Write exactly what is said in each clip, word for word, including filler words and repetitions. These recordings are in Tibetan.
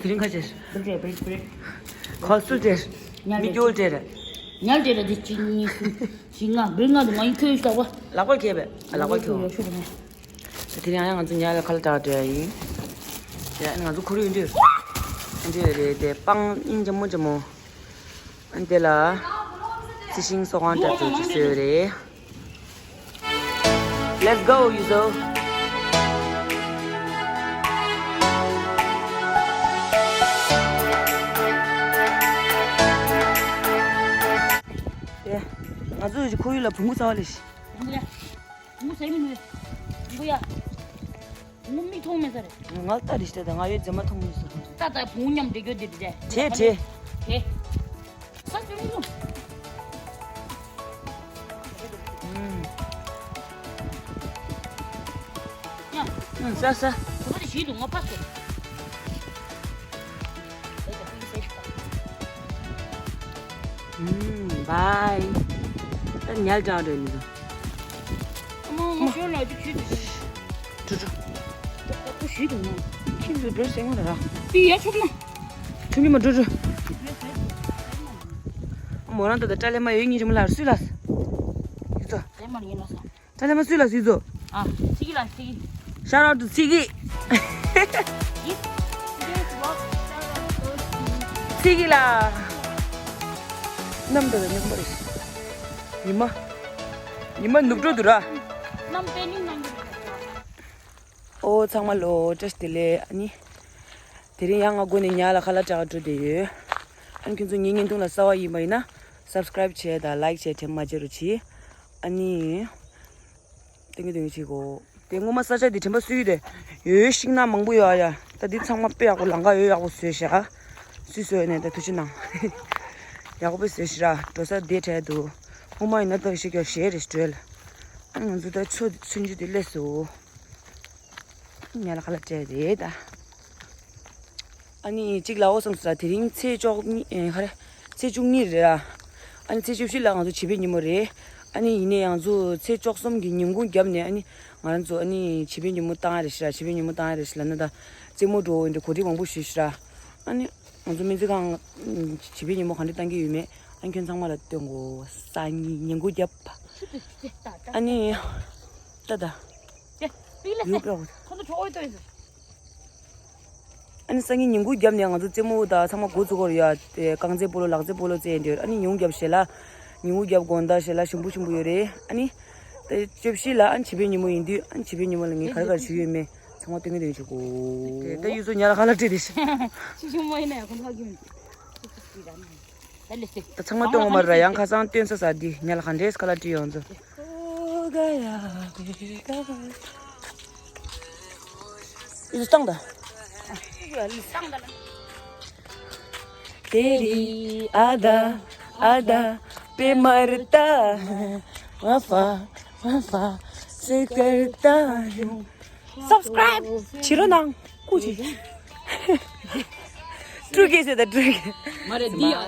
དེ་རིང་ཁ་ཆེར། བེ་རེ་བེ་རེ་བེ་རེ། ཁོ་སུ་སྟེར། ཉལ་མི་སྟེར། སྐྱོ་སྟེར། ཉལ་སྟེར་ར་དེ་གཅིག་གཉིས་གསུམ་བཞི་ལྔ། བེ་རེ་ལྔ་དུ་མ་ཡིན་ཁྱོད་ཞུ་དག་པ། ལག་པ་ཁྱེར་བས། ལག་པ་ཁྱེར། ཡོ་ཤུ་དུ་མ། དེ་རིང་ཡང་ང་ཚོ་ཉལ་ལ་ཁ་ལག་འདྲ་འདྲ་ཡིན། ཡ་ང་ཚོ་ཁོར་ཡུག་འདི། འདི་རེད་དེ་སྤང་ཨིན་ཇ་མོ་ཇ་མོ། ཨན་དེ་ལ། རྩི་ཤིང་སོགས་ཨང་འདྲ་འདྲ་ཅིག་བཟོས་རེད། Let's go, Yuzo. ཡ། ང་ཚོ་ཡི་ཁོར་ཡུག་ལ་བོང་གུ་ཚ་བ་ལས་ཤི། བོང་གུ་ཡ། བོང་གུ་ཟ་ཡི་མི་འདུག་བོང་གུ་ཡ། བོང་གུ་མིག་མཐོང་མེད་ས་རེད། ང་ལྟ་རེ་ཤི་ད་ང་ཡོད་རྫི་མ་མཐོང་མེད་ས་རེད། ད་ད་བོང་གུ་མཉམ་འདྲེ་རྒྱུ་འདི་འདྲ། བྲེ་བྲེ། བྲེ། ས་སུ་མི་འདུག་ཡ། ཨུམ། ཟ་ཟ། ཁོ་པ་དེ་ཞིག་འདུག་ང་པ་སོ། ཨུམ། བའི། ད་ཉལ་འདྲ་འདྲ་ཡིན་འདུག་ཨ་མ་ང་ཤོར་ལ་ཅིག་ཞུས་འདུག་འགྲོ་འགྲོ། ད་ཁོ་ཞིག་འདུག་ང་། ཁྱིམ་དུ་འགྲོ་ཟེར་ང་ལ་ར། དེ་ཡ་ཆོག་ན། ཁྱིམ་གྱི་མ་འགྲོ་འགྲོ། མོ་རང་ད་ལྟ་ཏྲ་ལེ་མ་ཡོད་ཉིན་རིམ་ལ་སུས་ལ། ཡིག་ཚོ། ལེ་མ་ཡིན་ལ་ས། ཏྲ་ལེ་མ་སུས་ལ་སུས་ཚོ། ཨ། ཚིག་གི་ལ་ཚིག་གི། Shout out to ཚིག་གི། ཡིག་ཚིག་གི་ལ། ནམ་ད་ད་ཉམ་པ་རེད། ཉི་མ། ཉི་མ་ནུབ་འགྲོ་འདུག་ར། ནམ་པེ་ནི་ནང་གི། ཨོ་ཚང་མ་ལོ་བཀྲ་ཤིས་བདེ་ལེགས། ཨ་ནི། དེ་རིང་ཡང་ང་སྒོ་ནས་ཉལ་ལ་ཁ་ལག་སྤྲད་ག་འགྲོ་བསྡད་ཡོད། ཨ་ནི་ཁྱོད་ཚོ་ངའི་བརྙན་ཐུང་ལ་གསར་བ་ཡིན་པ་ཡིན་ན་subscribe་བྱས་དང་like་བྱས་དྲན་མ་བརྗེད་རོགས་གྱིས། ཨ་ནི། ཏན་གི་ཏན་གི་བྱེད་དགོ། དེ་སྔོན་མ་ས་ཆ་འདི་དྲན་པ་གསོས་ཡོད་དེ། ཡོད་ཤིང་ནགས་མང་པོ་ཡོད་ཨ་ཡ། ད་འདི་ཚང་མ་དཔེ་ཡག་པོ་ལམ་ཁ་ཡོད་ཡག་པོ་བཟོས་ཤག་སུས་བཟོས་ནས་ད་ཐུགས་རྗེ་གནང་། ཡག་པོ་བཟོས་ཤི་ར་འགྲོ་ས་བདེ་དྲག་འདུག་སྔོན་མ་ཡིན་ན་ད་ཤི་ཀྱང་ཞེ་རེ་སྤྲོད་ལ། ཨ་ནི་ང་ཚོ་ད་ཚོ་ཚུན་ཆད་དེ་སླེབས་སོ། ཉལ་ལ་ཁ་ལག་སྤྲད་རེད་ད། ཨ་ནི་གཅིག་ལའོ་བསམ་སོང་། དེ་རིང་ཚེས་བཅུ་གཉིས་ཨེ་ཧ་རེ། ཚེས་བཅུ་གཉིས་རེད་ར། ཨ་ནི་ཚེས་བཅུ་བཞི་ལ་ང་ཚོ་བྱིས་པའི་ཉིན་མོ་རེད། ཨ་ནི་ཡིན་ནའི་ང་ཚོ་ཚེས་བཅུ་གསུམ་གྱི་ཉིན་གུང་རྒྱབ་ནས་ཨ་ནི་ང་རང་ཚོ་ཨ་ནི་བྱིས་པའི་ཉིན་མོ་བཏང་ཡ་རེད་ཤི་ར། བྱིས་པའི་ཉིན་མོ་བཏང་ཡ་རེད་ཤི་ལབ་ན་ད་རྩེད་མོ་འགྲོ་འོ་འདི་གོ་སྒྲིག་མང་པོ་ཞུས་ཤི་ར། ཨ་ནི་ང་ཚོ་སྨན་རྩིས་ཁང་བྱིས་པའི་ཉིན་མོ་ག་འདྲ་བཏང་གི་ཡོད་མེད་ཨ་ནི་ཁྱོད་ཚང་མ་ལ་སྟོན་གོ་སང་ཉིན་ཉིན་གུང་རྒྱབ། ཨ་ནི་ད་ད། ཡུག་པའོ། ཁོ་ཚོ་གྲོགས་ཡོད་དོ་ཡིན། ཨ་ནི་སང་ཉིན་ཉིན་གུང་རྒྱབ་ནས་ང་ཚོ་རྩེད་མོ་དང་ཚང་མ་འགོ་བཙུགས་ཀྱི་ཡོད་དེ། རྐང་རྩེད་སྤོ་ལོ་ལག་རྩེད་སྤོ་ལོ་རྩེད་འདོད། ཨ་ནི་ཉིན་གུང་རྒྱབ་ཞལ་ལག་ཉིན་གུང་རྒྱབ་དགོང་དག་ཞལ་ལག་ཞིམ་པོ་ཞིམ་པོ་ཡོད་རེད། ཨ་ནི་ད་བཅུ་བཞི་ལ་ཨ་ནི་བྱིས་པའི་ཉིན་མོ་ཡིན་དུས་ཨ་ནི་བྱིས་པའི་ཉིན་མོ་ལ་ངས་ག་རེ་ག་རེ་ཞུ་ཡོད་མེད་ཚང་མ་སྟོན་གི་སྟོན་གི་བྱེད་དགོ། དེ་ད་ཡུལ་ཚོ་ཉལ་ལ་ཁ་ལག་སྤྲད་དེ་ཤི། ཆི་ཆུང་མ་ཡིན་ན་ཡང་ཁོང་ཁ་གི་མི་འདུག་ད་ཚང་མ་སྟོན་འོང་མ་ར་ཡང་ཁ་སང་སྟོན་ས་ས་འདི་ཉལ་ལ་ག་འདྲས་ཁ་ལག་སྤྲད་ཡོང་ཚོ། ཡིན་སྟངས་ད། तेरी आदा आदा पे मरता है, वफा वफा से करता हूँ। Subscribe བྱེད་རོགས་གནང་། སྐུ་མཁྱེན། སྤྲུལ་སྐད་ཟེར་ད་སྤྲུལ་སྐད། मारे दिया।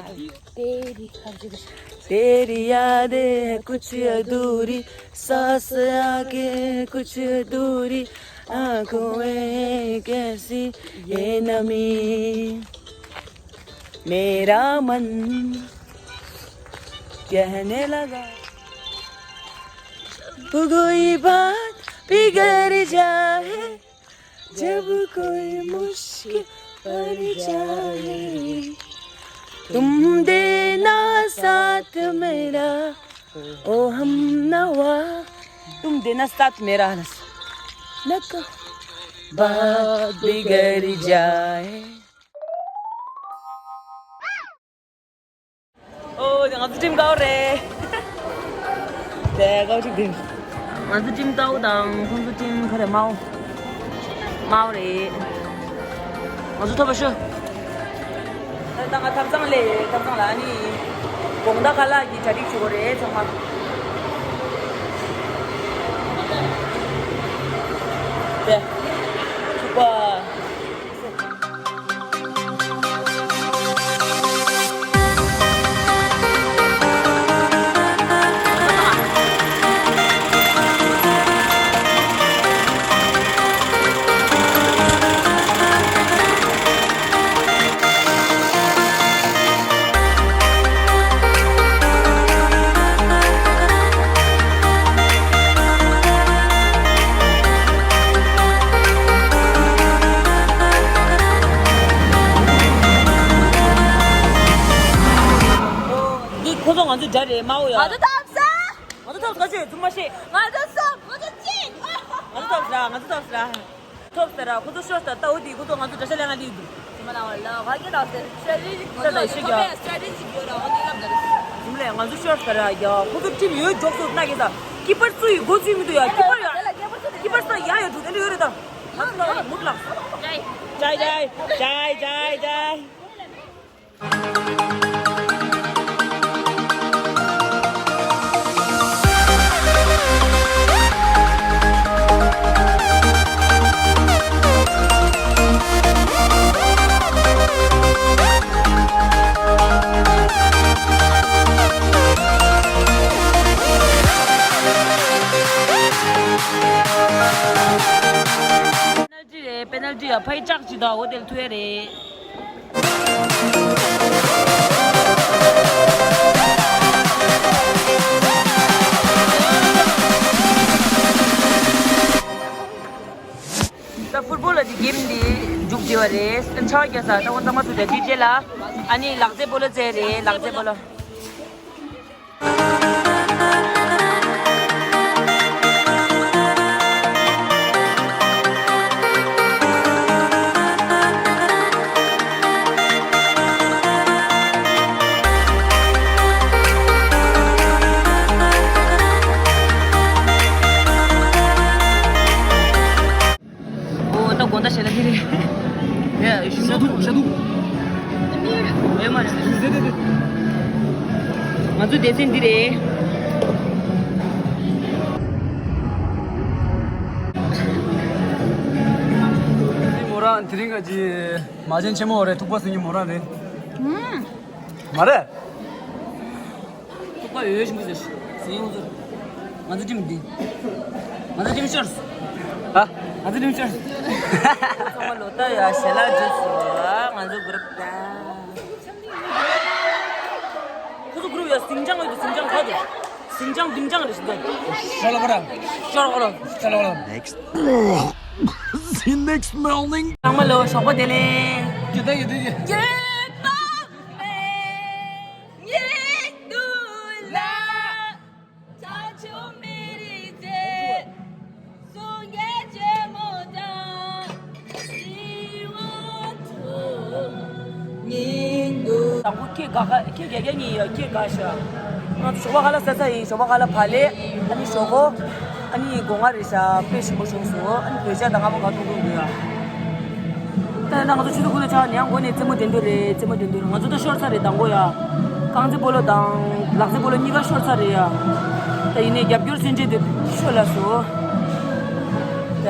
तेरी यादें कुछ अधूरी, सांस आगे कुछ अधूरी, आंखों में कैसी ये नमी। मेरा मन कहने लगा, कोई बात बिगड़ जाए, जब कोई मुश्किल पड़ जाए, तुम देना साथ मेरा, ओ हम नवा। तुम देना साथ मेरा। न को बात बिगड़ जाए। ཨོ། ང་ཚོ་ཊིམ་ཀའོ་རེད། དེ་ཀའོ་ཅིག་དེ། ང་ཚོ་ཊིམ་ཀའོ་དང་ཁོང་ཚོ་ཊིམ་ག་རེ་མའོ། མའོ་རེད། ང་ཚོ་ཐོབ་པ་ཤོ། ད་ང་ཐབ་ཚང་ལས་ཐབ་ཚང་ལ་ཨ་ནི། དགོང་དག་ཁ་ལག་གི་གྲ་སྒྲིག་བྱེད་དགོས་རེད་ཚང་མ། དེ། ཐུག་པ། དེ་མའོ་ཡ། ང་ཚོ་ཐོབ་ས། ང་ཚོ་ཐོབ་ས་ཆོས་ཚུགས་མ་ཤེས། ང་ཚོ་སོབ་ང་ཚོ་ཅིག་ང་ཚོ་ཐོབ་ས་ང་ཚོ་ཐོབ་ས། ཐོབ་ས་ར་ཁོ་ཚོ་ཤོར་ས་ལྟ་བུ་དེ་ཁོ་ཚོ་ང་ཚོ་འདྲ་ཤ་ལེ་ང་དེ་འདུག་ཚུགས་མ་ལ་ང་གི་ལ་སེ་སི་ཊེ་རེ་ཇི་ཅིག་ང་ཚོ་ཤོར་ས་ར་ཡ་ཁོ་ཚོ་ཊིམ་ཡོད་འཇོག་སོ་ན་གི་ས་ཀི་པར་སུ་ཡི་འགོ་ཚུགས་མི་འདུག་ཡ། ཀི་པར་ཡ་ཀི་པར་ས་ཡ་ཡ་འགྲོ་དེ་འདྲ་ཡོད་རེད་ད། ང་ཚོ་ལ་མུག་ལགས། ཇའི་ཇའི་ཇའི་ཇའི་ཇའི། པེ་ནལ་ཊི་རེད། པེ་ནལ་ཊི་ཡ་ཕའི་ཅག་ཅི་དང་འོ་དེ་ལ་ཐུག་ཡ་རེད། ད་ཕུཊ་བོལ་ལ་དེ་གེམ་འདི་མཇུག་བསྒྲིལ་བ་རེད། ཆར་པ་རྒྱག་ས་ད་ཁོང་ཚང་མ་ཚུར་བསྡད་དུས་རྗེས་ལ་ཨ་ནི་ལག་རྩེད་སྤོ་ལོ་རྩེ་རེད། ལག་རྩེད་སྤོ་ལོ། ཨོ་ད་དགོང་དག་ཞལ་ལག་འདི་རེད། ཡ་ཤ་དུག་ཤ་དུག་ཨེ་མ་རེད། ང་ཚོ་སྡེ་ཚན་འདི་རེད། འདི་མོ་རང་དེ་རིང་ག་ཅི་མ་བྱན་ཆེན་མོ་རེད། ཐུག་པ་སེང་གེ་མོ་རང་རེད། མ་རེད། ཐུག་པ་ཡོད་ཞིམ་པོ་ཟེར། ཟེར་ཡོང་ཚུལ། ང་ཚོ་ཁྲིམས་འདི། ང་ཚོ་ཁྲིམས་ཤོར། ཧ། ང་ཚོ་ཁྲིམས་ཤོར། ཚང་མ་ལོ་ལྟར་ཡ་ཞལ་ལག་འཇུས་སོ། ང་ཚོ་གུ་རུབ་ད། ཁོ་ཚོ་གུ་རུབ་ཡ་ཟིང་ཆང་ཡོད་དུ་ཟིང་ཆང་ག་དུ། ཟིང་ཆང་བིང་ཆང་རེད་ཟིང་ཆང་། ཤོར་ལ་གོ་ར། ཤོར་ལ་གོ་ར། ཤོར་ལ་གོ་ར། Next. The next morning. ཚང་མ་ལོ་ཞོགས་པ་བདེ་ལེགས། ཡོད་ད་ཡོད་ད་ཡོད། ངེས་འདུག་ལ། བྱང་ཆུབ་མི་རིགས་ཚེ། གསུང་སྐད་ཆེན་མོ་དང་། ཞི་བ་འཐུང་སྙིང་འདུག་དང་པོ་ཁྱེད་དགའ་ཁ་ཁྱེད་དགའ་རྒྱ་ཉིད་ཡ་ཁྱེད་དགའ་ཤ། ང་ཚོ་ཞོགས་པ་ཁ་ལག་ཟ་ས་ཡིན། ཞོགས་པ་ཁ་ལག་བག་ལེབ། ཨ་ནི་ཞོག་ཁོག་ཨ་ནི་སྒོ་ང་རེད་ཤ། དཔེ་ཞིམ་པོ་བྱུང་སོང་། ཨ་ནི་བོད་ཇ་དང་ང་མ་ག་ཐུག་ཐུག་འདུག་ཡ། ད་ཡིན་ན་ང་ཚོ་ཆུ་ཚོད་དགུ་དང་ཕྱེད་ཀ་ནས་ཡང་འགོ་ནས་རྩེད་མོ་འགྲན་བསྡུར་རེད། རྩེད་མོ་འགྲན་བསྡུར་ང་ཚོ་ད་ཤོར་ཚར་རེད། དང་པོ་ཡ། རྐང་རྩེད་སྤོ་ལོ་དང་ལག་རྩེད་སྤོ་ལོ་གཉིས་ཀ་ཤོར་ཚར་རེད་ཡ། ད་ཡིན་ནའི་རྒྱབ་སྐྱོར་སེམས་ཅན་དེ་ཤོར་ལ་སོ། ད།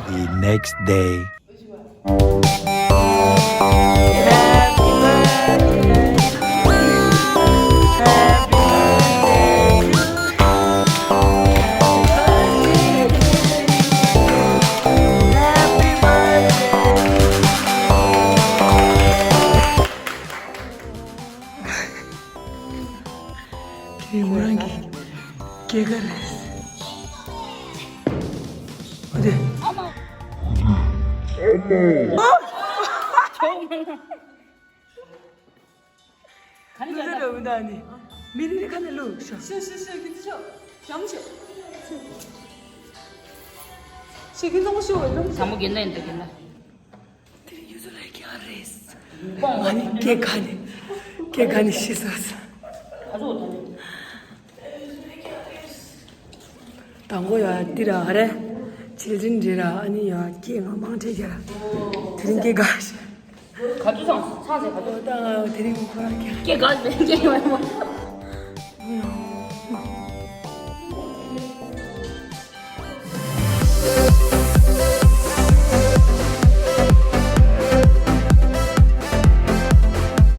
The next day. དེ་མོ་རང་གི་སྐྱེས་སྐར་རེད། ཨ་དེ། ཨ་མ། ཨ་མ། ཁ་ནི་ལུས་ལ་འདྲ་བོ་འདའ་ནི། མི་རེ་རེ་ཁ་ནས་ལུས་ཤོག་ཤོག་ཤོག་ཤོག་ཁྱེད་ཚོ་ཤོག་ཞང་ཤོག་ཤོག་ཁྱེད་ཚོ་ཤོག་ཤོག་ཟམ་པོ་རྒན་ལ་ཡིན་ད་རྒན་ལ། དེ་ཡུ་ཚོ་ལ་ཁྱེད་ ཨ་ནི་སྐད་ག་ནས་སྐད་ག་ནས་ཤི་སོང་ཟེར། དང་པོ་ཡ་འདི་ར་ཨ་རེ། ཆིལ་ཌེན་རེད་ར། ཨ་ནི་ཡ་སྐད་ང་མང་ཆེ་རྒྱ་ར། དེ་རིང་སྐད་ག་ཤི། ག་དུས་སོང་ཚང་ཟེར་ག་དུས། ད་དེ་རིང་ཁོ་ར་རྒྱ་ར། སྐད་ག་ཟེར་སྐད་ཡོད་མོ།